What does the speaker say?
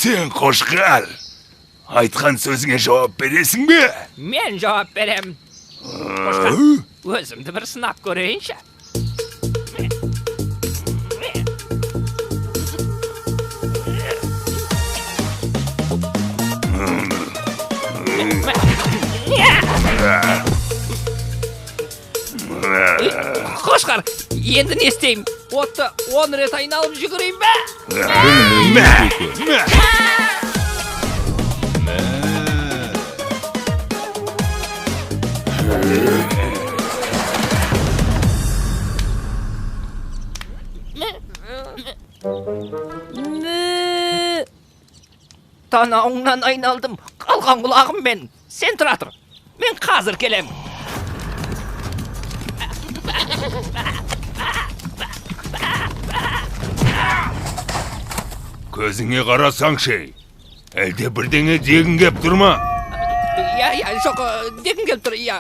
Сен, қошқар, айтқан сөзіңе жауап бересің бе? Мен жауап беремін. Қошқар, өзімді бір сынап көрейінші. Қошқар, енді не істеймін? Отты 10 рет айналып жүгірейін бе? Мә, мә. Мө. Танауыңнан айналдым, қалған құлағыммен. Сен тұра тұр, мен қазір келем. Көзіңе қарасаңшы, әлде бірдеңе дегің кеп тұр ма? Иә, иә, жоқ, дегім келіп тұр, иә.